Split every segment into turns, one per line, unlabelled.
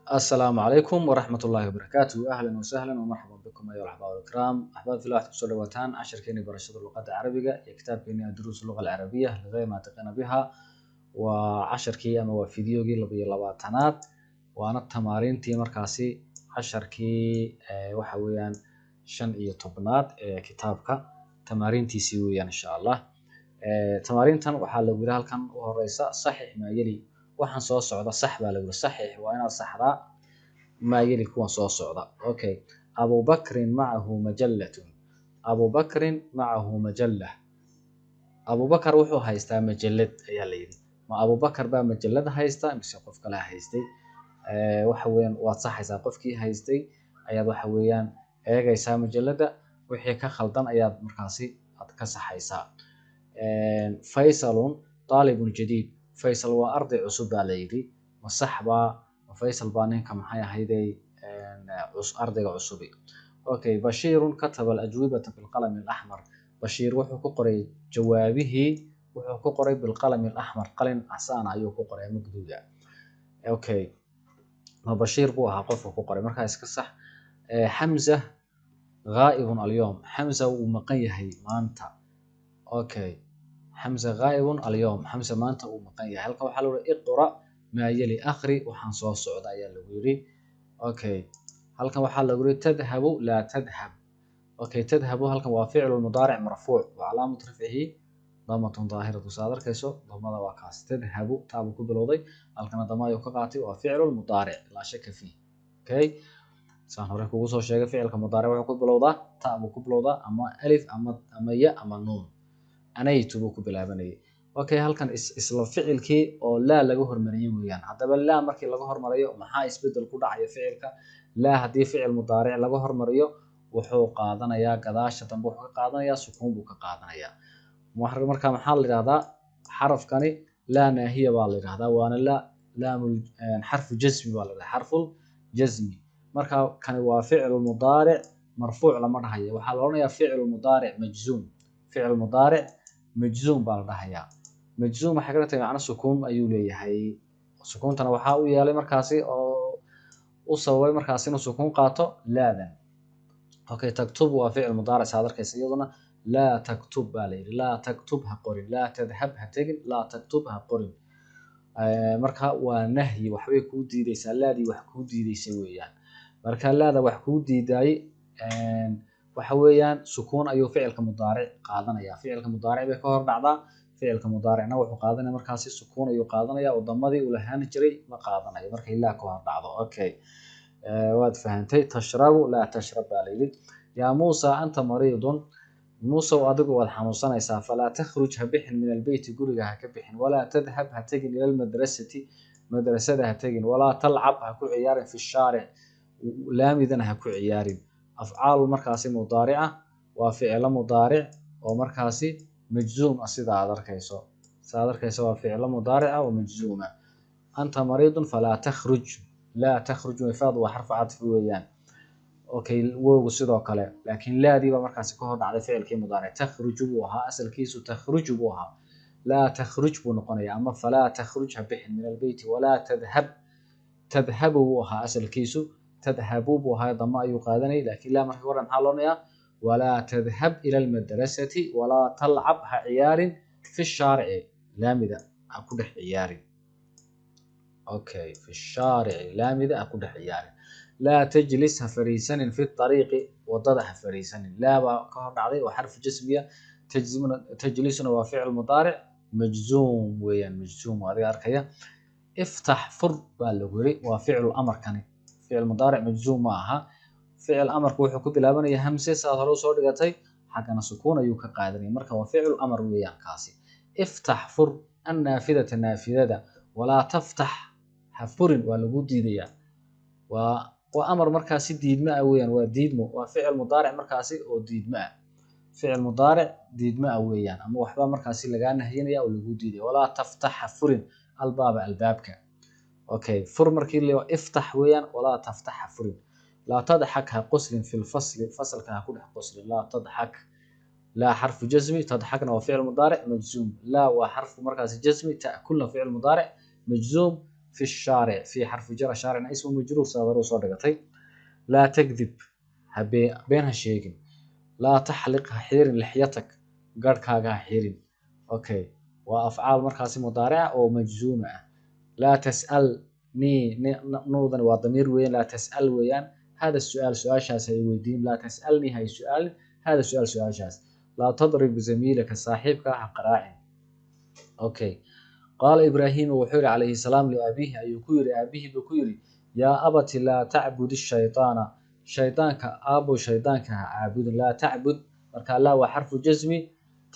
Asalaamu calaykum waraxmat ullaahi wabarakaatuh. Ahlan wasahlan wmarxaban bikum ayuha alaxbaab alkiraam. Axbaab fillah, waxaad kusoo dhawaataan casharkeeni barashada luqadda Carabiga iyo kitaabkeeni Duruus Luga Alcarabiya Ligayr Naatiqina Biha. Waa casharkii ama waa fideogii 22aad, waana tamaariintii markaasi casharkii waxa weeyaan 15aad ee kitaabka tamaariintiisii weeyaan, insha Allah. Tamaariintan waxaa lagu yiri halkan u horeysa: saxix maa yeli, waxaan soo socda sax baa lagu yiri. Saxix, waa inaad saxdaa, maa yeli, kuwan soo socda. Okay, Abubakrin macahu majallatun, Abubakrin macahu majalla, Abubakar wuxuu haystaa majalad ayaa la yidhi. Ma Abubakar baa majalad haysta mise qof kale haystay? Waxa weeyaan waad saxaysaa, qofkii haystay ayaad waxa weeyaan eegaysaa majalada, wixii ka khaldan ayaad markaasi aad ka saxaysaa. Faysalun taalibun jadiid, Faysal waa arday cusub baa la yidhi. Ma sax baa? Ma Faysal baa ninka maxay ahayday ardayga cusubi? Okay, Bashiirun kataba alajwibata bilqalami alaxmar, Bashiir wuxuu ku qoray jawaabihii, wuxuu ku qoray bilqalami alaxmar, qalin casaan ayuu ku qoray ama guduuda. Okay, ma Bashiir buu ahaa qofka ku qoray? Markaa iska sax. Xamza ghaa'ibun alyawm, Xamza wuu maqan yahay maanta. Okay, Xamza ghaa'ibun alyawm, Xamza maanta uu maqan yahay. Halkan waxaa lagu yidhi: iqra maa yali, akhri waxaan soo socda ayaa lagu yidhi. Okay, halkan waxaa lagu yidhi: tadhabu laa tadhab. Okay, tadhabu halkan waa ficlu mudaaric marfuuc wa calaamatu rafcihi damatun daahiratu. Saad arkayso, damada waa kaas, tadhabu taabuu ku bilowday, halkana dama ayuu ka qaatay, waa ficlu mudaaric laa shaka fiih. Okay, saan hore kugu soo sheegay, ficilka mudaaric wuxuu ku bilowdaa ta buu ku bilowdaa ama alif ama ya ama nuun, anaytu buu ku bilaabanayay. Okay, halkan isla ficilkii oo laa laga hormariyey weeyaan. Haddaba laa markii laga hormariyo, maxaa isbedel ku dhacaya ficilka? Laa haddii ficil mudaaric laga hormariyo, wuxuu qaadanayaa gadaasha dambe, wuxuu ka qaadanayaa sukuun buu ka qaadanayaa. Marka maxaa la yidhahdaa xarafkani? Laa naahiya baa la yidhahdaa, waana laa laamul xarfu jasmi baa la yidhahdaa, xarful jasmi. Marka kani waa ficil mudaaric marfuuc lama dhahayo, waxaa la odhanayaa ficil mudaaric majzuum, ficil mudaaric majzuum baa la dhahayaa. Majzuum waxay ka dhigtay macno sukuun ayuu leeyahay, sukuuntana waxaa u yeelay markaasi oo u sababay markaasi inuu sukuun qaato laadan. Okay, taktub waa ficil mudaaric, saad arkaysa iyaduna. Laa taktub baa la yidhi, laa taktub, ha qorin, laa tadhab, ha tegin, laa taktub, ha qorin. Marka waa nahyi, waxbay kuu diideysaa laadii, wax kuu diideysa weeyaan. Marka laada wax kuu diidaay waxa weeyaan sukuun ayuu ficilka mudaaric qaadanaya, ficilka mudaaric bay ka hor dhacdaa, ficilka mudaaricna wuxuu qaadanaya markaasi sukuun ayuu qaadanaya oo damadii uu lahaan jiray ma qaadanayo markay laa ka hor dhacdo. Okay, waad fahantay. Tashrabu laa tashrab baa la yidhi. Yaa Muusa anta mariidun, Muusow adigu waad xanuunsanaysaa, falaa takhruj, ha bixin, min albeyti, guriga ha ka bixin, walaa tadhab, ha tegin, ila almadrasati, madrasada ha tegin, walaa talcab, ha ku ciyaarin, fi shaaric, laamidana ha ku ciyaarin. Afcaalu markaasi mudaarica waa ficilo mudaaric oo markaasi majzuum ah, sida aad arkayso, sida aad arkayso waa ficilo mudaarica oo majzuuma. Anta mariidun falaa takhruj, laa takhruj, wifaad waa xarfu cadfi weeyaan. Okay, wowgu sidoo kale, laakiin laadii baa markaasi ka hor dhacday ficilkii mudaaric. Takhruju buu ahaa asalkiisu, takhruju buu ahaa, laa takhruj buu noqonaya, ama falaa takhruj, ha bixin, min albeyti, walaa tadhab, tadhabu buu ahaa asalkiisu, tadhabu buu ahaa, dama ayuu qaadanayay, laakiin laa marka hore maxaa loonayaa? Walaa tadhab ila almadrasati, walaa talcab, ha ciyaarin, fi shaarici, laamida ha ku dhex ciyaarin. Okay, fi shaarici, laamida ha ku dhex ciyaarin. Laa tajlis, ha fariisanin, fi ariiqi, wadada ha fariisanin. Laa baa ka hor dhacday oo xarfu jasmiya, tajlisuna waa ficil mudaaric majzuum weeyaan, majzuum waa adiga arkaya. Iftax, fur baa lagu yiri, waa ficlu amarkani, ficil mudaaric majzuum ma aha. Ficil amarku wuxuu ku bilaabanaya hamse, saad hore usoo dhigatay, xaggana sukuun ayuu ka qaadanaya, marka waa ficlu amar weeyaan kaasi. Iftax, fur, annaafidata, naafidada, walaa taftax, ha furin, waa lagu diidayaa, waa amar markaasi diidmo ah weeyaan, waa diidmo, waa ficil mudaaric markaasi oo diidmo ah, ficil mudaaric diidmo ah weeyaan, ama waxba markaasi lagaa nahyinaya oo lagu diidaya. Walaa taftax, ha furin, albaaba, albaabka. Okay, fur markii la iftax weeyaan, walaa taftax, ha furin. Laa tadxak, ha qoslin, fi lfasli, fasalka ha ku dhex qoslin. Laa tadxak, laa xarfu jasmi, tadxakna waa ficil mudaaric majzuum, laa waa xarfu markaasi jasmi, ta'kulna ficil mudaaric majzuum, Fi shaaric, fi xarfu jar, shaaricna ismu majruur, sidaad hore usoo dhigatay. Laa takdib, ha been ha sheegin. Laa taxliq, ha xiirin, lixyatak, garhkaaga ha xiirin. Okay, waa afcaal markaasi mudaarica oo majzuuma ah. Laa tas'al ni, nuudan waa damiir weeyaan. Laa tas'al weeyaan. Hada su'aal, su-aashaas hay weydiin. Laa tas'alnii, hay su'aalin. Hada su'aal, su-aashaas. Laa tadrib zamiilaka, saaxiibka ha qaraacin. Okay, qaala Ibraahiima wuxuu yihi calayhi salaam liabiihi ayuu ku yidhi, aabihii buu ku yidhi, yaa abati laa tacbud shaytaana, shaydaanka aabo, shaydaanka ha caabudin. Laa tacbud, marka laa waa xarfu jasmi,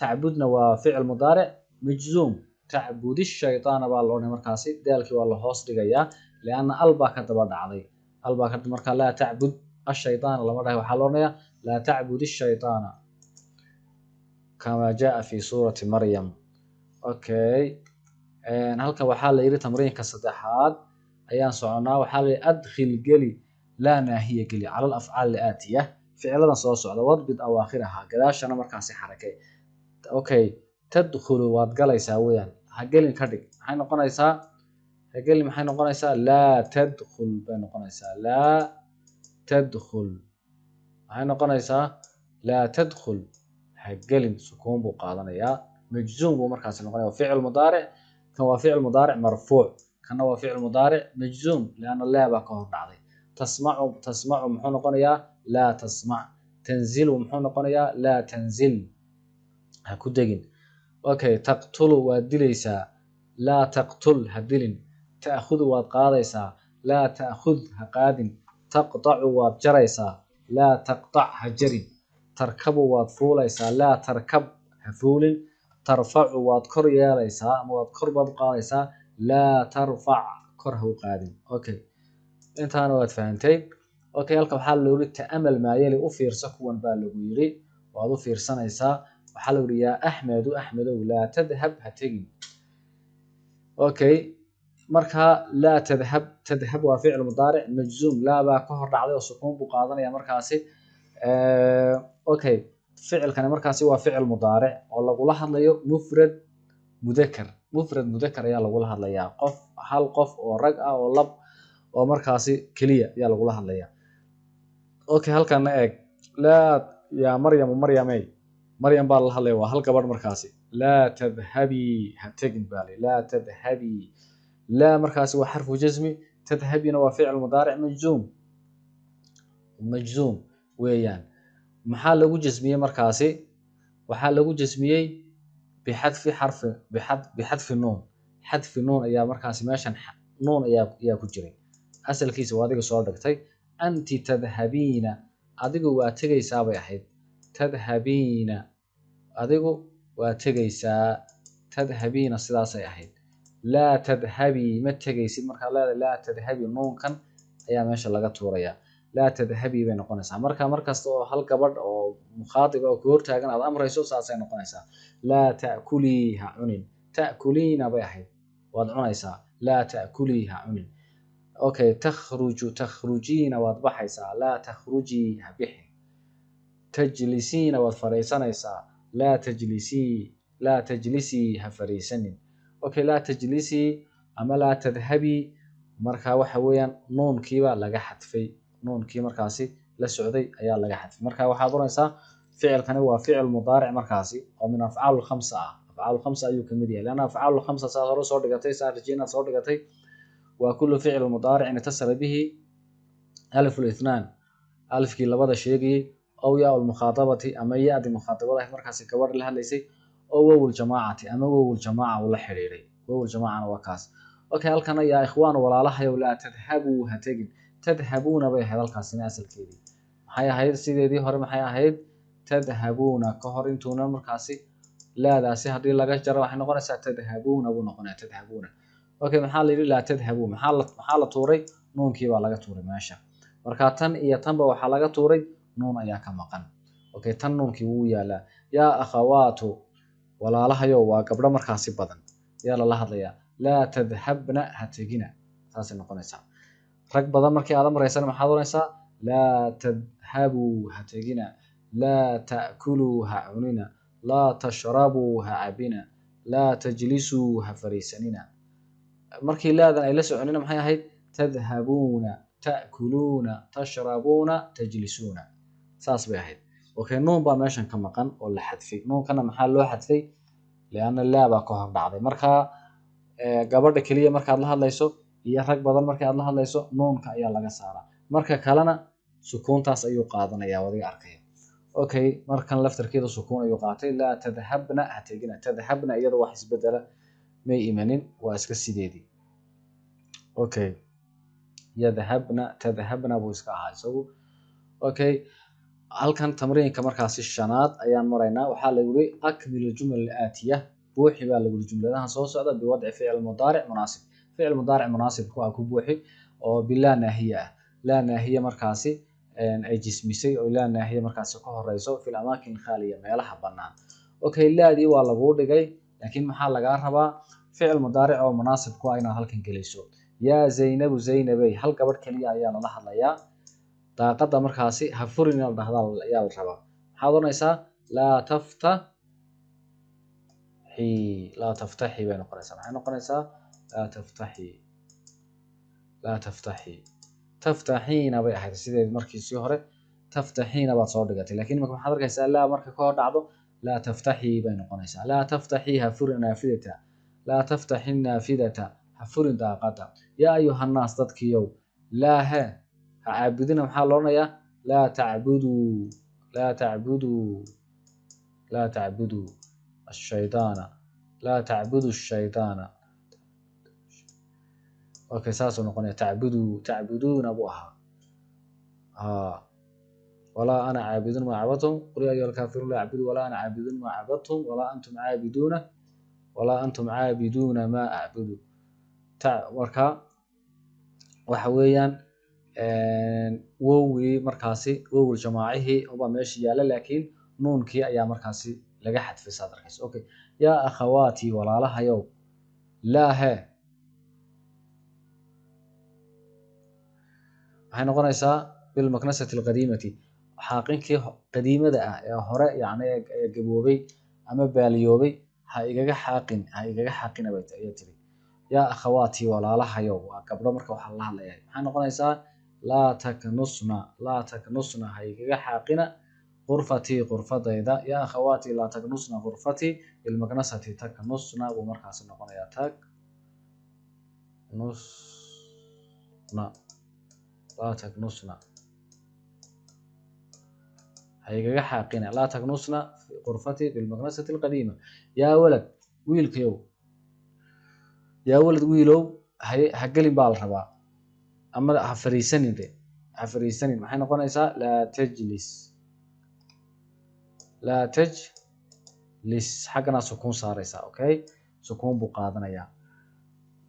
tacbudna waa ficil mudaaric majzuum. Tacbudi shaytaana baa la odhanay markaasi, daalkii waa la hoos dhigayaa lianna al baa ka daba dhacday, al baa ka. Marka laa tacbud ashaytaana lama dhahay, waxaa la odhanayaa laa tacbud shaytaana, kama jaa fi suurati Maryam. Okay, halkan waxaa la yidhi tamriinka saddexaad ayaan soconaa. Waxaa la yidhi adkhil, geli, laa naahiya geli, cala alafcaal aatiya, ficiladan soo socda, wadbid awaakhiraha, gadaashana markaasi xarakay. Okay, tadkhulu waad galaysaa weeyaan, ha gelin ka dhig. Maxay noqonaysaa ha gelin? Maxay noqonaysaa? Laa tadkhul bay noqonaysaa. Laa tadkhul maxay noqonaysaa? Laa tadkhul, ha gelin. Sukuun buu qaadanayaa, majzuum buu markaasi noqonaya. Ficil mudaaric kan waa ficil mudaaric marfuuc, kanna waa ficil mudaaric majzuum lianna laa baa ka hor dhacday. Tasmacu, tasmacu muxuu noqonayaa? Laa tasmac. Tanzilu muxuu noqonayaa? Laa tanzil, ha ku degin. Okay, taqtulu waad dilaysaa, laa taqtul, ha dilin. Ta'khudu waad qaadaysaa, laa ta'khud, ha qaadin. Taqtacu waad jaraysaa, laa taqtac, ha jarin. Tarkabu waad fuulaysaa, laa tarkab, ha fuulin. Tarfacu waad kor yeelaysaa ama waad kor baad u qaadaysaa, laa tarfac, kor ha u qaadin. Okay, intaana waad fahantay. Okay, halka waxaa loo yidhi ta'amal maayeli, u fiirso kuwan baa lagu yidhi, waad u fiirsanaysaa. Waxaa lagu yidhi yaa Axmedu, Axmedow, laa tadhab, ha tegin. Okay, marka laa tadhab, tadhab waa ficil mudaaric majzuum, laa baa ka hor dhacday oo sukuun buu qaadanaya markaasi. Okay, ficilkani markaasi waa ficil mudaaric oo lagula hadlayo mufrad mudakar, mufrad mudakar ayaa lagula hadlayaa, qof hal qof oo rag ah oo lab oo markaasi keliya ayaa lagula hadlayaa. Okay, halkana eeg. Laa yaa Maryamu, Maryamey, Maryam baa lala hadlaya, waa hal gabadh markaasi. Laa tadhabii, ha tegin baa li. Laa tadhabii, laa markaasi waa xarfu jasmi, tadhabina waa ficil mudaaric majzuum, majzuum weeyaan. Maxaa lagu jasmiyey markaasi? Waxaa lagu jasmiyey bixadfi xarfi, bixadfi nuun, xadfi nuun ayaa markaasi meeshan nuun ayaa ku jiray asalkiisa, waa adiga soo dhigtay. Anti tadhabiina, adigu waa tegaysaa bay ahayd. Tadhabiina, adigu waa tegaysaa, tadhabiina sidaasay ahayd. Laa tadhabii, ma tegaysid markaad leedahay laa tadhabi, nuunkan ayaa meesha laga tuurayaa, laa tadhabii bay noqonaysaa. Marka markasta oo hal gabadh oo mukhaatib oo ku hortaagan aad amrayso, saasay noqonaysaa. Laa ta'kulii, ha cunin. Ta'kuliina bay ahayd, waad cunaysaa. Laa ta'kulii, ha cunin. Okay, takhruju, takhrujiina waad baxaysaa, laa takhrujii, ha bixin. Tajlisiina waad fadhiisanaysaa, laa tajlisii, laa tajlisii, ha fadhiisanin. Okay, laa tajlisii ama laa tadhabii, marka waxa weeyaan nuunkiibaa laga xadfay, nuunkii markaasi la socday ayaa laga xadfay. Marka waxaad oranaysaa ficilkani waa ficil mudaaric markaasi oo min afcaal khamsa ah, afcaal khamsa ayuu kamid yahay, leanna afcaal khamsa saad hore soo dhigatay, saa rajeynaad soo dhigatay, waa kullu ficil mudaaricin itasala bihi alif lithnaan, alifkii labada sheegayey, ow yaa lmukhaadabati ama ya-di mukhaatabada ahayd markaasi gabadha la hadlaysay, oo wowul jamaacati ama wowul jamaaca uu la xidhiidhay, wowul jamaacana waa kaas. Okay, halkana yaa ikhwaan, walaalahayow, laa tadhabuu, ha tegin. Tadhabuuna bay ahayd halkaasina asalkeedii. Maxay ahayd sideedii hore? Maxay ahayd? Tadhabuuna ka hor intuuna markaasi laadaasi haddii laga jaro waxay noqonaysaa tadhabuuna buu noqonaya, tadhabuuna. Okay, maxaa la yidhi? Laa tadhabuu. Maxaa la tuuray? Nuunkii baa laga tuuray meesha. Marka tan iyo tanba waxaa laga tuuray, nuun ayaa ka maqan. Okay, tan nuunkii wuu yaalaa. Yaa akhawaatu, walaalahayow, waa gabdho markaasi badan yaa lala hadlayaa. Laa tadhabna, ha tegina, saasay noqonaysaa. Rag badan markii aad amraysana maxaad oranaysaa? Laa tadhabuu, ha tegina. Laa ta'kuluu, ha cunina. Laa tashrabuu, ha cabina. Laa tajlisuu, ha fariisanina. Markii laadan ay la soconina maxay ahayd? Tadhabuuna, ta'kuluuna, tashrabuuna, tajlisuuna, saas bay ahayd. Okay, nuun baa meeshan ka maqan oo la xadfay. Nuunkana maxaa loo xadfay? Lianna laa baa ka hor dhacday. Marka gabadha keliya markaad la hadlayso iyo rag badan marka aad la hadlayso nuunka ayaa laga saaraa, marka kalena sukuuntaas ayuu qaadanayaa, wadiga arkaya. Okay, markan laftarkeeda sukuun ayuu qaatay. Laa tadhabna, ha tegina. Tadhabna iyada wax isbedela may imanin, waa iska sideedii. Okay, yadhabna, tadhabna buu iska ahaa isagu. Okay, halkan tamriinka markaasi shanaad ayaan maraynaa. Waxaa la yiri akmil aljumal alaatiya, buuxi baa lagu yiri jumladahan soo socda biwadci ficil mudaaric munaasib. Ficil mudaaric munaasib ku ah ku buuxi oo bilaa naahiya ah. Laa naahiya markaasi ay jismisay oo laa naahiya markaasi ka horeyso fil amaakin khaaliya, meelaha bannaan. Okay, laadii waa laguu dhigay, laakiin maxaa lagaa rabaa? Ficil mudaaric oo munaasib ku ah inaad halkan geliso. Yaa Zaynabu, Zaynabey, hal gabadh keliya ayaa lala hadlayaa. Daaqada markaasi ha furin inaad dhahdaa ayaa la rabaa. Maxaad oranaysaa? Laa taftaxi, laa taftaxi bay noqonaysaa. Maxay noqonaysaa? Laa taftaxi, laa taftaxi. Taftaxiina bay ahayd sideed markii sii hore, taftaxiina baad soo dhigatay, laakiin imika maxaad arkaysaa? Laa marka ka hor dhacdo laa taftaxi bay noqonaysaa. Laa taftaxi, ha furin naafidata. Laa taftaxi naafidata, ha furin daaqada. Yaa ayuhannaas, dadkiyow, laa he ha caabudina. Maxaa la odhanayaa? Laa tacbuduu, laa tacbuduu, laa tacbuduu ashaydaana, laa tacbudu shaydaana. Okay, saasuu noqonaya. Tacbuduu, tacbuduuna buu ahaa. Walaa ana caabidun maa cabadtum, qul yaa ayuha alkaafiruun laa acbudu walaa ana caabidun maa cabadtum walaa antum caabiduuna, walaa antum caabiduuna maa acbudu. Marka waxa weeyaan wowgii markaasi wowgul jamaacihii ubaa meesha yaalla, laakiin nuunkii ayaa markaasi laga xadfay, saad arkayso. Okay, yaa akhawaati, walaalahayow, laa he maxay noqonaysaa? Bilmaknasati alqadiimati, xaaqinkii qadiimada ah ee hore, yacni ee gaboobay ama baaliyoobay, ha igaga xaaqin, ha igaga xaaqina bay ayaa tiri. Yaa akhawaati, walaalahayow, waa gabdho marka waxaa la hadlayaa. Maxay noqonaysaa? Laa taknusna, laa taknusna, ha igaga xaaqina غرفتي, غرفadayda. Yaa akhawaati laa taknusna غرفتي bilmaknasati, taknusna buu markaasi noqonayaa. Taknusna, laa taknusna, ha igaga xaaqina. Laa taknusna غرفتي bilmaknasati alqadiima. Yaa walad, wiilkayow, yaa walad, wiilow, ha gelin baa la rabaa ama ha fariisanin de, ha fariisanin. Maxay noqonaysaa? Laa tajlis, laa tajlis, xagganaa sukuun saaraysaa. Okay, sukuun buu qaadanayaa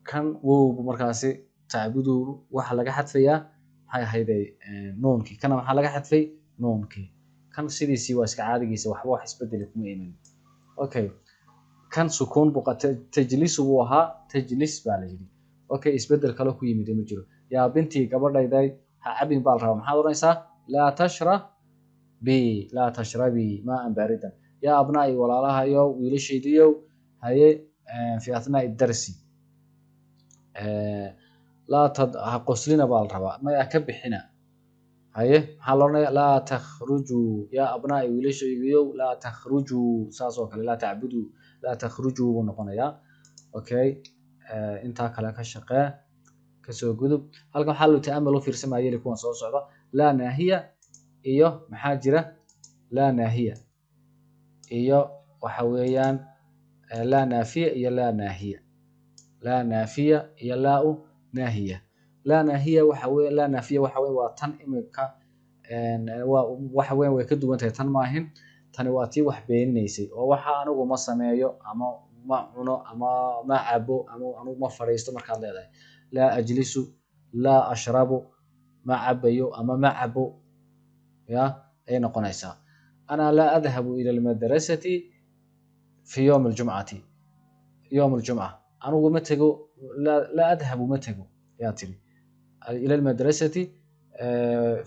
kan wowbu markaasi. Tacbudu waxa laga xadfayaa maxay ahayday? Nuunkii. Kana maxaa laga xadfay? Nuunkii. Kan sidiisii waa iska caadigiisa, waxba wax isbedeli kuma iman. Okay, kan sukuun buu tajlisu buu ahaa, tajlis baa la yidhi. Okay, isbedel kale ku yimid ma jiro. Yaa bintii, gabadhayday, ha cabin baa la rabaa. Maxaad odhanaysaa? Laa tashrabi, laa tashrabi maaan baaridan. Yaa abnaa'i, walaalahayow, wiilashaydiyow, haye fi athnaa'i darsi laa tad ha qoslina baa la rabaa, maya ka bixina. Haye, maxaa la odhanaya? Laa takhrujuu. Yaa abnaa'i, wiilashaydiyow, laa takhrujuu, saas oo kale laa tacbuduu, laa takhrujuu buu noqonayaa. Okay, intaa kale ka shaqee, kasoo gudub. Halkan waxaa loo ta'amal u fiirsamaya yeli kuwan soo socda. Laa naahiya iyo maxaa jira? Laa naahiya iyo waxa weeyaan laa naafiya iyo laa naahiya, laa naafiya iyo laa u naahiya. Laa naahiya waxa weeye, laa naafiya waxa weeye waa tan imika waa waxa weeye way ka duwan tahay tan, maahin tani waa tii wax beeninaysay oo waxa anigu ma sameeyo ama ma cuno ama ma cabo ama anigu ma fadhiisto markaad leedahay. Laa ajlisu, laa ashrabu, ma cabayo ama ma cabo ya ayay noqonaysaa. Ana laa adhabu ila almadrasati fi yowm aljumcati, yowm aljumca anigu ma tego. Laa adhabu, ma tego yaa tiri, ila almadrasati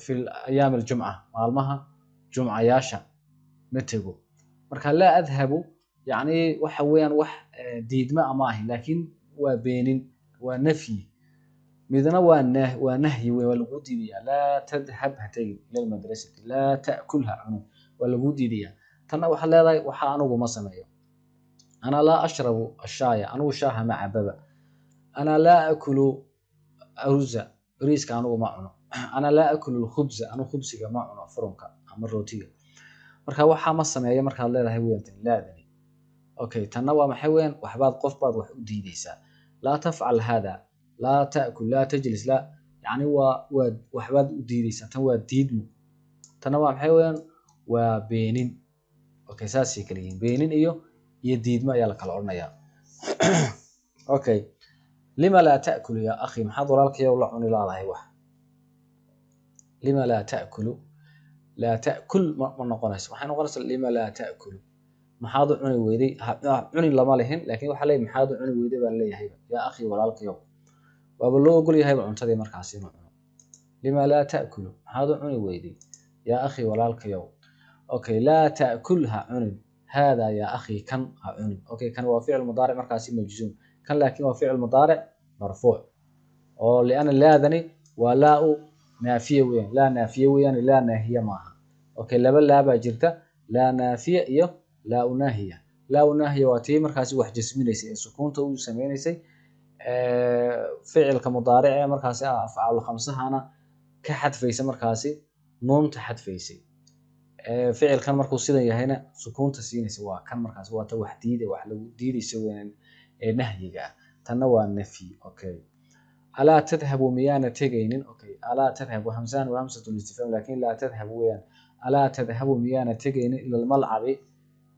fi ayaam aljumca, maalmaha jumcayaasha ma tego. Marka laa adhabu yacni waxa weeyaan wax diidma ama ahin, laakiin waa beenin. Waa nafyi, midna waa nahyi wey, waa laguu diidayaa. Laa tadhab, ha tegin, ila almadrasati. Laa ta'kul, ha cunin, waa laguu diidayaa. Tanna waxaad leedahay waxa anigu ma sameeyo. Ana laa ashrabu ashaaya, anigu shaaha ma cababa. Ana laa akulu aruza, bariiska anigu ma cuno. Ana laa akulu lkhubza, anigu khubsiga ma cuno, furunka ama rootiga. Marka waxaa ma sameeyo markaad leedahay weeyaan tani laadani. Okay, tanna waa maxay weeyaan? Waxbaad qof baad wax u diideysaa. Laa tafcal hada, laa ta'kul, laa tajlis, laa, yacni waa waxbaad u diideysaa. Tan waa diidmo, tanna waa maxay weeyaan? Waa beenin. Okay, saasay kala yihiin, beenin iyo diidmo ayaa la kala odhanayaa. Okay, lima laa ta'kulu ya akhi, maxaad walaalkayow la cuni laadahay wax? Lima laa ta'kulu, laa ta'kul ma noqonayso, waxay noqonaysaa lima laa ta'kulu, maxaad u cuni weyday? Cuni lama lihin, laakiin waxaa leeyahay maxaad u cuni weyday baa leeyahayba. Yaa akhi, walaalkayow, waaba loo ogol yahayba cuntadii markaasi inuu cuno. Lima laa ta'kulu, maxaad u cuni weyday yaa akhi, walaalkayow? Okay, laa ta'kul, ha cunin, hada yaa akhi, kan ha cunin. Okay, kan waa ficil mudaaric markaasi majzuum, kan laakiin waa ficil mudaaric marfuuc, oo liana laadani waa laa u naafiye weeyaan, laa naafiye weeyaan, laa naahiye maaha. Okay, laba laa baa jirta, laa naafiye iyo laa unaahiya. Laa unaahiya waa tii markaasi wax jasminaysay ee sukuunta u sameynaysay ficilka mudaaric ee markaasi ah afcaalu khamsahana ka xadfaysa, markaasi nuunta xadfaysay. Ficilkan markuu sidan yahayna sukuunta siinaysa waa kan markaasi, waa ta wax diida, wax lagu diidaysa weeyaan ee nahyiga ah. Tanna waa nafyi. Okay, alaa tadhabu, miyaana tegaynin? Okay, alaa tadhabu, hamsahan waa hamsatu listifhaam, laakiin laa tadhabu weeyaan. Alaa tadhabu, miyaana tegaynin, ila almalcabi,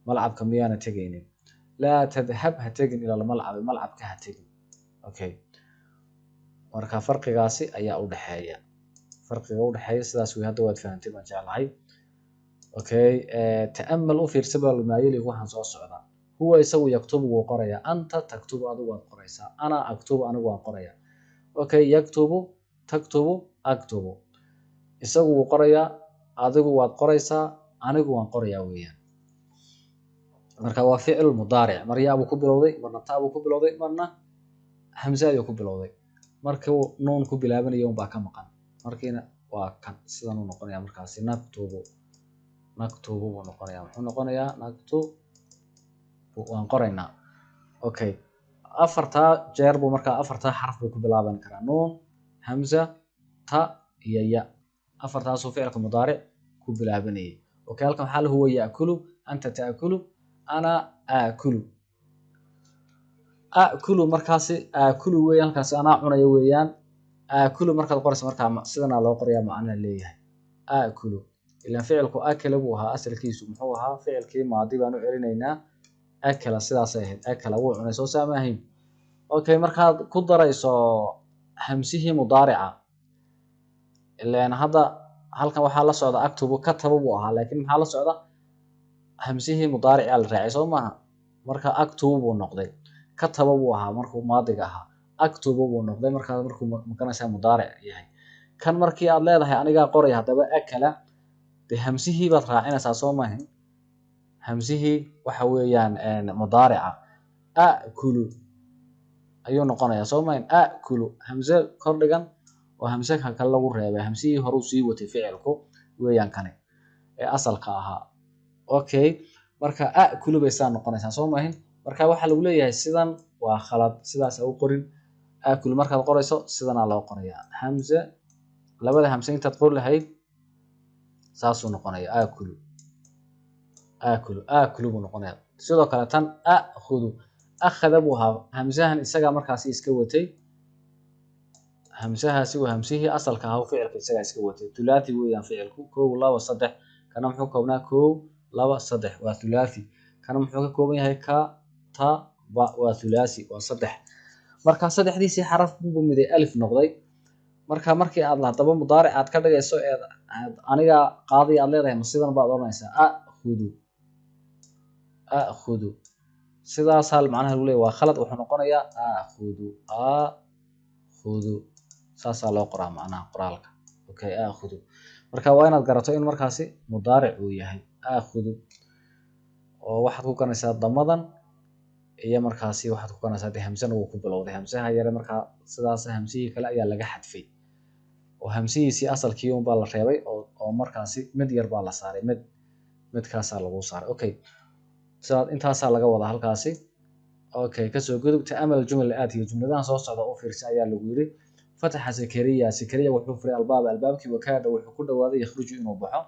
malcabka miyaana tegaynin? Laa tadhab, ha tegin, ila almalcabi, malcabka ha tegin. Okay, marka farqigaasi ayaa u dhexeeya, farqiga u dhexeeya sidaas wey. Hadda waad fahantay baan jeclahay. Okay, ta'amal, u fiirsa baa maayeli waxaan soo socdaa. Huwa, isagu, yaktubu, wuu qorayaa. Anta taktubu, adigu waad qoraysaa. Ana aktubu, anigu waan qorayaa. Okay, yaktubu, taktubu, aktubu. Isagu wuu qorayaa, adigu waad qoraysaa, anigu waan qorayaa weeyaan. Marka waa ficil mudaaric, mar yaa buu ku bilowday, marna taa buu ku bilowday, marna hamze ayuu ku bilowday. Markii nuun ku bilaabanaya unbaa ka maqan, markiina waa kan sidan uu noqonaya markaasi. Naktubu, naktubu buu noqonayaa. Muxuu noqonayaa? Naktubu, waan qoraynaa. Okay, afartaa jeer buu markaa, afartaa xaraf buu ku bilaaban karaa: nuun, hamza, ta iyo ya. Afartaasuu ficilka mudaaric ku bilaabanayay. Okay, halkan waxaa la huwa yaakulu, anta taakulu, ana aakulu. Aakulu markaasi aakulu weeyaan, halkaasi anaa cunaya weeyaan. Aakulu markaad qorayso markaa sidanaa loo qorayaa, macnaa leeyahay aakulu, ilaan ficilku akala buu ahaa asalkiisu. Muxuu ahaa? Ficilkii maadi baan u celinaynaa, akala, sidaasay ahayd. Akala, wuu cunay, soo saama ahayn? Okay, markaad ku darayso hamsihii mudaarica, ilaan hadda halkan waxaa la socda aktubu, kataba buu ahaa, laakiin maxaa la socda? Hamsihii mudaarica la raacay, soo maaha? Marka aktubu buu noqday. Kataba buu ahaa markuu maadiga ahaa, aktubu buu noqday markaa markuu maganaysaa mudaaric yahay. Kan markii aad leedahay anigaa qoraya haddaba akala, dee hamsihii baad raacinaysaa, soo maahin? Hamsihii waxa weeyaan mudaarica, akulu ayuu noqonayaa, soo maahin? Akulu, hamse kor dhigan oo hamse ka kale lagu reebay, hamsihii horuu sii watay ficilku weeyaan kani ee asalka ahaa. Okay, marka akulu bay saa noqonaysaa, soo maahin? Marka waxaa lagu leeyahay sidan waa khalad, sidaas ha u qorin. Akulu markaad qorayso sidanaa loo qorayaa. Hamze, labada hamse intaad qori lahayd saasuu noqonaya. Akulu, akulu, akulu buu noqonaya. Sidoo kale tan akhudu, akhada buu ahaa, hamsahan isagaa markaasi iska watay. Hamsahaasi waa hamsihii asalka ahaa, ficilka isagaa iska watay. Thulathi weeyaan ficilku, kow, laba, saddex. Kana muxuu koobnaa? Kow, laba, saddex, waa thulathi. Kana muxuu ka kooban yahay? Ka, ta, ba, waa thulathi, waa saddex. Marka saddexdiisii xaraf buu miday alif noqday. Marka markii aad haddaba mudaaric aad ka dhigayso ee aniga qaadiya aad leedahay, ma sidan baad odhanaysaa? Akhudu, akhudu, sidaasaa macnaha lagu leeyahay waa khalad. Wuxuu noqonayaa akhudu, akhudu, saasaa loo qoraa macnaha qoraalka. Okay, akhudu. Marka waa inaad garato in markaasi mudaaric uu yahay akhudu, oo waxaad ku garanaysaa damadan. Iyo markaasi waxaad ku garanaysaa dee hamsana wuu ku bilowday, hamsaha yare markaa sidaas hamsihii kale ayaa laga xadfay oo hamsihiisii asalkii unbaa la reebay oo markaasi mid yar baa la saaray, mid midkaasaa lagu saaray. Okay, sidaa intaasaa laga wadaa halkaasi. Okay, kasoo gudub. Ta'amal jumal aatiya, jumladahan soo socda u fiirsa ayaa lagu yiri. Fataxa Zakariya, Zakariya wuxuu furay albaaba, albaabkii, wakaada wuxuu ku dhawaaday yakhruju inuu baxo.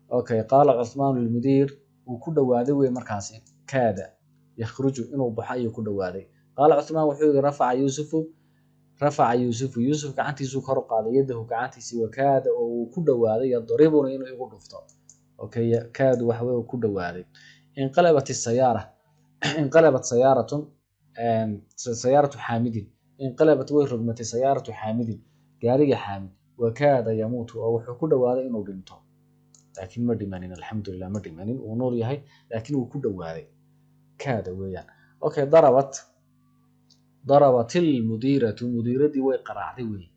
Okay, qaala Cuthmaan lilmudiir, wuu ku dhawaaday wey markaasi, kaada yakhruju inuu baxo ayuu ku dhawaaday. Qaala Cuthmaan wuxuu yiri rafaca Yuusufu, rafaca Yuusufu, Yuusuf gacantiisuu kor u qaaday, yadahu gacantiisii, wakaada oo uu ku dhawaaday yadribuni inuu igu dhufto. Okay, kaadu waxa wey uu ku dhawaaday. Inqalabat isayaara, inqalabat sayaaratun, sayaaratu Xaamidin, inqalabat way rogmatay sayaaratu Xaamidin, gaariga Xaamid, wakaada yamuutu oo wuxuu ku dhawaaday inuu dhinto, laakiin ma dhimanin, alxamdulilah ma dhimanin, wuu nool yahay, laakiin wuu ku dhawaaday, kaada weeyaan. Okay, darabat, darabat ilmudiiratu, mudiiradii way qaraacday weeye.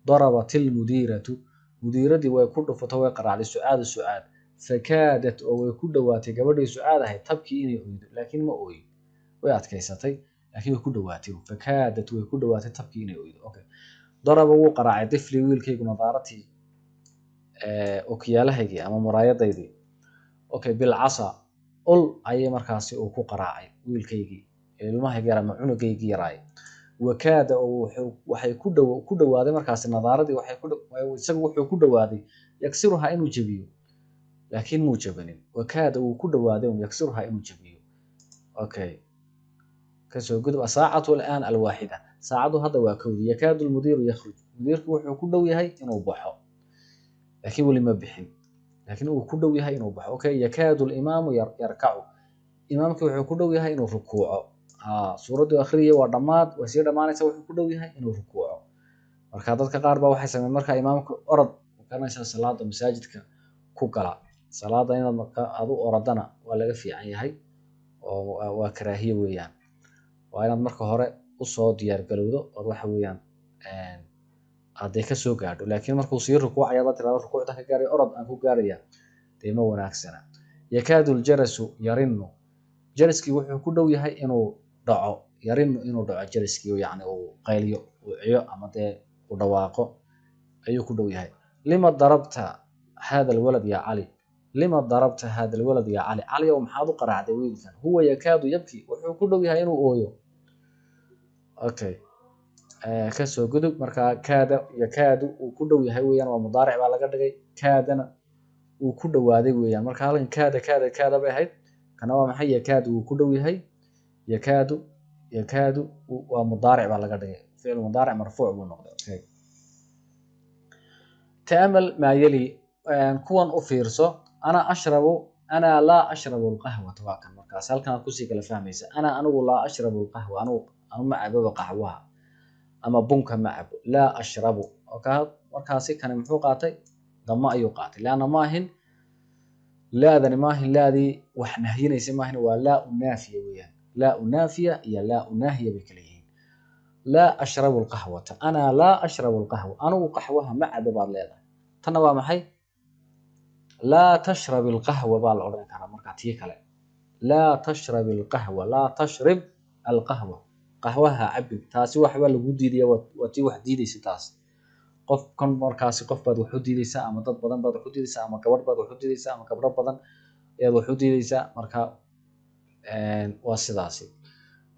Darabat ilmudiiratu, mudiiradii way ku dhufato, way qaraacday Sucaadu, Sucaad, fakaadat oo way ku dhawaatay gabadhii Sucaad ahayd tabkii inay oydo, laakiin ma ooyin, way adkaysatay, laakiin way ku dhawaatay. Fakaadat way ku dhawaatay tabkii inay oydo. Okay, daraba wuu qaraacay tiflii wiilkaygu nadaaratii okiyaalahaygii ama muraayadaydii. Okay, bilcasa ul ayay markaasi uu ku qaraacay wiilkaygii, ilmahaygi yar ama cunugaygii yaraay. Wakaada oo waxay ku dhawaaday markaasi nadaaradii, waxay ku isagu wuxuu ku dhawaaday yaksiruhaa inuu jabiyo, laakiin muu jabanin. Wakaada wuu ku dhawaaday yaksiruhaa inuu jabiyo. Okay, kasoo gudub. Asaacatu al'aan alwaaxida, saacadu hadda waa kowdii. Yakaadu lmudiiru yakhruj, mudiirku wuxuu ku dhow yahay inuu baxo, laakiin weli ma bixin, laakiin uu ku dhow yahay inuu baxo. Okay, yakaadu limaamu yarkacu, imaamkii wuxuu ku dhow yahay inuu rukuuco. Suuraddu akhriyay waa dhammaad, way sii dhammaanaysa, wuxuu ku dhow yahay inuu rukuuco. Marka dadka qaar baa waxay sameeyeen marka imaamku orod garanaysaa salaada masaajidka ku gala. Salaada inaad aad u orodana waa laga fiican yahay oo waa karaahiye weeyaan. Waa inaad marka hore usoo diyaar garowdo ood waxa weeyaan aad dee kasoo gaadho, laakiin markuu sii rukuucaya hadaad tirahdo rukuucda ka gaaray orod aan ku gaaraya, dee ma wanaagsana. Yakaadu ljarasu yarinu, jaraskii wuxuu ku dhow yahay inuu dhaco, yarinu inuu dhaco jaraskii, yacni uu qayliyo, uu ciyo ama dee uu dhawaaqo ayuu ku dhow yahay. Lima darabta hada alwalad ya Cali, lima darabta hada alwalad ya Cali, Cali ow maxaad u qaraacday wiilkan? Huwa yakaadu yabki, wuxuu ku dhow yahay inuu ooyo. Okay, kasoo gudub. Marka kaada yakaadu uu ku dhow yahay weeyaan, waa mudaaric baa laga dhigay, kaadana uu ku dhawaaday weeyaan. Marka halkan kaada kaada kaada bay ahayd, kana waa maxay? Yakaadu wuu ku dhow yahay, yakaadu yakaadu waa mudaaric baa laga dhigay, ficil mudaaric marfuuc buu noqday. Okay, ta'amal maa yali, kuwan u fiirso. Ana ashrabu, ana laa ashrabu alqahwata, waa kan markaas halkan aad kusii kala fahmaysa. Ana anigu laa ashrabu alqahwa, anigu anu ma cababa qaxwaha ama bunka ma cabo, laa ashrabu. Markaasi kani muxuu qaatay? Damo ayuu qaatay, leanna maahin laadani, maahin laadii wax nahyinaysa maahin, waa laa unaafiya weeyaan. Laa unaafiya iyo laa unaahiya bay kala yihiin. Laa ashrabu alqahwata, ana laa ashrabu alqahwa, anigu qaxwaha ma cabo baad leedahay. Tanna waa maxay? Laa tashrab alqahwa baa la odhan karaa markaa tii kale. Laa tashrab alqahwa, laa tashrib alqahwa, qaxwaha cabin, taasi waxbaa lagu diidaya, waa tii wax diidaysa taas. Qof kan markaasi qof baad wax u diidaysaa, ama dad badan baad wax u diidaysaa, ama gabadh baad wax u diidaysaa, ama gabdho badan ayaad wax u diidaysaa. Marka waa sidaasi.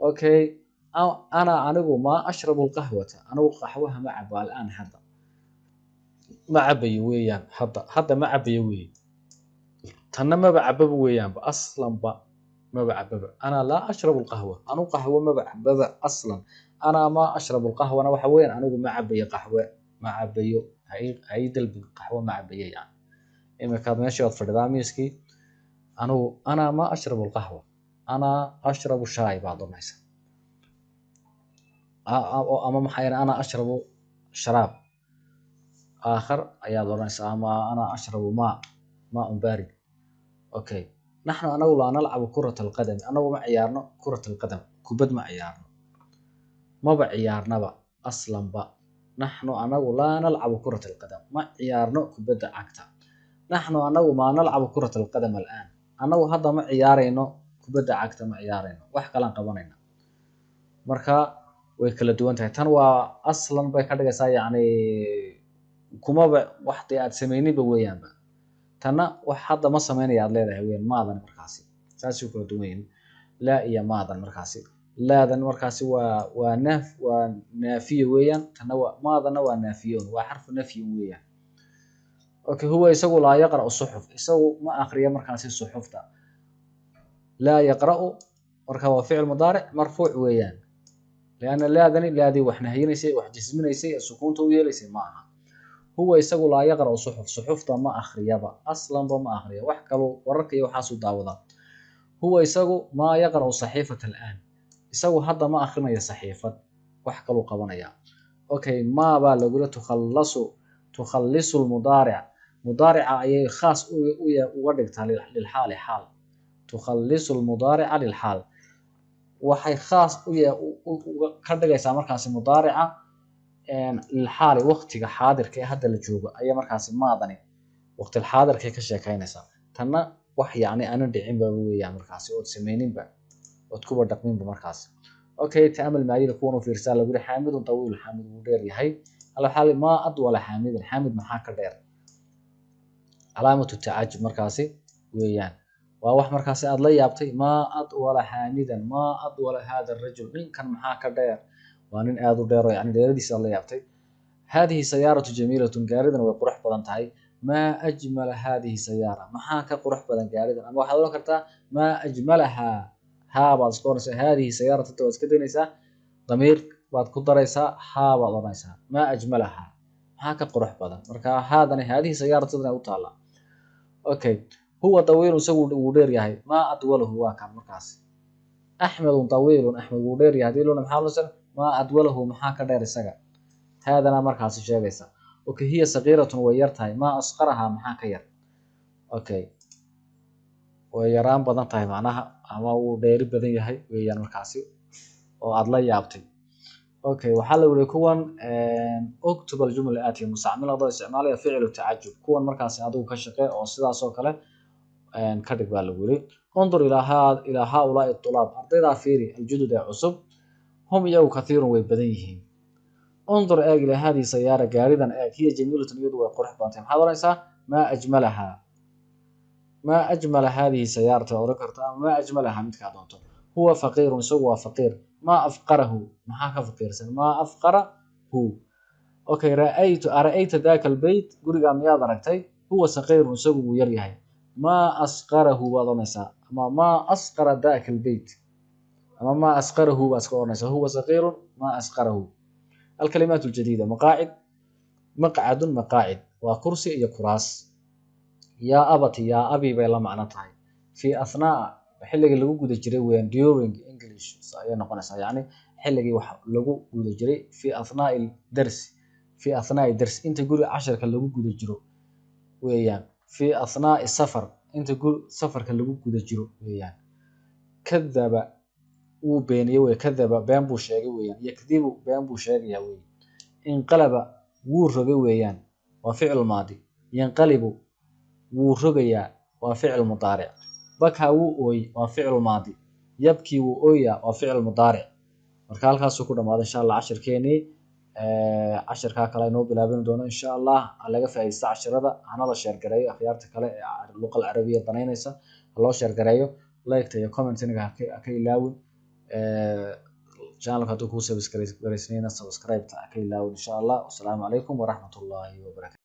Okay, ana anigu maa ashrabu alqahwata, anigu qaxwaha ma cabo, al'aan hadda ma cabayo weeyaan, hadda hadda ma cabayo weeye. Tanna maba cababa weeyaanba, aslanba maba cababa. Ana laa ashrabu alqahwa, anigu qaxwo maba cababa aslan. Ana maa ashrabu alqahwana waxa weeyaan anigu ma cabayo qaxwe, ma cabayo, ha ii dalbin qaxwo, ma cabayo. Yani iminkaad meeshii waad fadhidaa miiskii, anigu ana maa ashrabu alqahwa, ana ashrabu shaay baad odhanaysaa, ama maxaa yahay ana ashrabu sharaab aakhar ayaad odhanaysaa, ama ana ashrabu maa, maa baarid. Okay, naxnu anagu laa nalcabu kurata alqadami, anagu ma ciyaarno kurat alqadam, kubad ma ciyaarno, maba ciyaarnaba aslanba. Naxnu anagu laa nalcabu kurat alqadam, ma ciyaarno kubadda cagta. Naxnu anagu maa nalcabu kurat alqadam al'aan, anagu hadda ma ciyaarayno Kubadda cagta ma ciyaarayno, wax kalaan qabanayna. Marka way kala duwan tahay. Tan waa aslan bay ka dhigaysaa, yacni kumaba wax dee aad samayninba weeyaanba. Tanna wax hadda ma samaynaya aad leedahay weeyaan maadan. Markaasi saasay kala duwan yihiin laa iyo maadan. Markaasi laadan markaasi waa naaf, waa naafiye weeyaan. Tanna waa maadanna, waa naafiyoon, waa xarfu nafyin weeyaan. Okay, huwa isagu laa yaqra'u suxuf, isagu ma akriya markaasi suxufta. Laa yaqra'u marka waa ficil mudaaric marfuuc weeyaan, lianna laadani laadii wax nahiyinaysay, wax jisminaysay, ee sukuunta u yeelaysay ma aha. Huwa isagu laa yaqra'u suxuf, suxufta ma akhriyaba, aslanba ma akhriya, wax kaluu wararka iyo waxaasuu daawadaa. Huwa isagu maa yaqra'u saxiifata al'aan, isagu hadda ma akhrinayo saxiifad, wax kaluu qabanaya. Okay, maa baa lagula tukhallasu, tukhallisu lmudaaric, mudaarica ayay khaas uga dhigtaa lilxaali, xaal. Tukhallisu lmudaarica lilxaal, waxay khaas ka dhigaysaa markaasi mudaarica lilxaali, waqtiga xaadirka ee hadda la joogo ayaa markaasi maadani waqtil xaadirkay ka sheekaynaysaa. Tanna wax yacni aanan dhicinba weeyaan markaasi, ood samayninba, ood kuba dhaqminba markaasi. Okay, ta'amal maayida, kuwan u fiirsaa lagu yidhi. Xaamidun tawiil, Xaamid wuu dheer yahay. Ala xaali, maa adwala Xaamidin, Xaamid maxaa ka dheer? Calaamatu tacajub markaasi weeyaan, waa wax markaasi aad la yaabtay. Maa adwala Xaamidan, maa adwala hada arajul, ninkan maxaa ka dheer? Waa nin aad u dheer oo yani dheeradiisa aad la yaabtay. Hadihi sayaaratu jamiilatun, gaaridan way qurux badan tahay. Maa ajmala hadihi sayaara, maxaa ka qurux badan gaaridan? Ama waxaad oran kartaa maa ajmalahaa, haa baad iska oranaysaa. Hadihi sayaaratu inta waad iska daynaysaa, damiir baad ku daraysaa, haa baad oranaysaa. Maa ajmalahaa, maxaa ka qurux badan? Marka haadani haadihi sayaaratadan ay u taallaa. Okay, huwa tawiilun, isagu wuu dheer yahay. Maa adwalahu, waa kan markaas. Axmedun tawiilun, Axmed wuu dheer yahay hadii loona, maxaa losan? Maa adwalahu, maxaa ka dheer isaga? Haadana markaasi sheegaysa. Okay, hiya sagiiratun, way yar tahay. Maa asqarahaa, maxaa ka yar? Okay, way yaraan badan tahay macnaha, ama wuu dheeri badan yahay weeyaan markaasi oo aad la yaabtay. Okay, waxaa la yidhi kuwan uktub aljumla aatiya mustacmil, adoo isticmaalaya ficilu tacajub. Kuwan markaasi adigu ka shaqee oo sidaas oo kale ka dhig baa lagu yidhi. Undur ilaa haaulaai tulaab, ardaydaa fiiri, aljudud ee cusub. Hum iyagu kathiirun, way badan yihiin. Undur, eeg, ilaa haadihi sayaara, gaaridan eeg. Hiya jamiilatun, iyadu way qurux badan tahay. Maxaad oranaysaa? Maa ajmalahaa, maa ajmala haadihi sayaarata waad oran kartaa, ama maa ajmalahaa, midkaa doonto. Huwa faqiirun, isagu waa faqiir. Maa afqarahu, maxaa ka faqiirsan? Maa afqarahu. Okay, ra'aytu, ara'ayta daaka albeyt, gurigaa miyaad aragtay? Huwa saqiirun, isagu wuu yar yahay. Maa asqarahu baad oranaysaa, ama maa asqara daaka albeyt, ama maa asqarahu baad iska oranaysaa. Huwa saqiirun, maa asqarahu. Alkalimaat aljadiida: maqaacid, maqcadun, maqaacid waa kursi iyo kuraas. Yaa abati, yaa abi bay la macno tahay. Fi athnaa, xilligii lagu guda jiray weeyaan. During English ayay noqonaysaa, yacni xilligii wax lagu guda jiray. Fi athnaai darsi, fi athnaai darsi, inta guri casharka lagu guda jiro weeyaan. Fi athnaai safar, inta guri safarka lagu guda jiro weeyaan. Kadaba, wuu beeniyey wey. Kadaba, been buu sheegay weeyaan. Yakdibu, been buu sheegayaa weeye. Inqalaba, wuu rogay weeyaan, waa ficil maadi. Yanqalibu, wuu rogayaa, waa ficil mudaaric. Bakaa, wuu ooy, waa ficil maadi. Yabkii, wuu ooyaa, waa ficil mudaaric. Marka halkaasuu ku dhamaaday insha Allah cashirkeenii. Cashirkaa kale inoo bilaabin doono insha Allah. Ha laga faa'iidaysta cashirada, hana la share gareeyo akhyaarta kale ee luqal carabiya danaynaysa, ha loo share gareeyo. Like iyo commenting ha ka ilaawin. Channelka hadduu kuu subscribe garaysnayna, subscribe-ta ha ka ilaawin insha Allah. Wasalaamu calaykum waraxmatullaahi wabarakatu.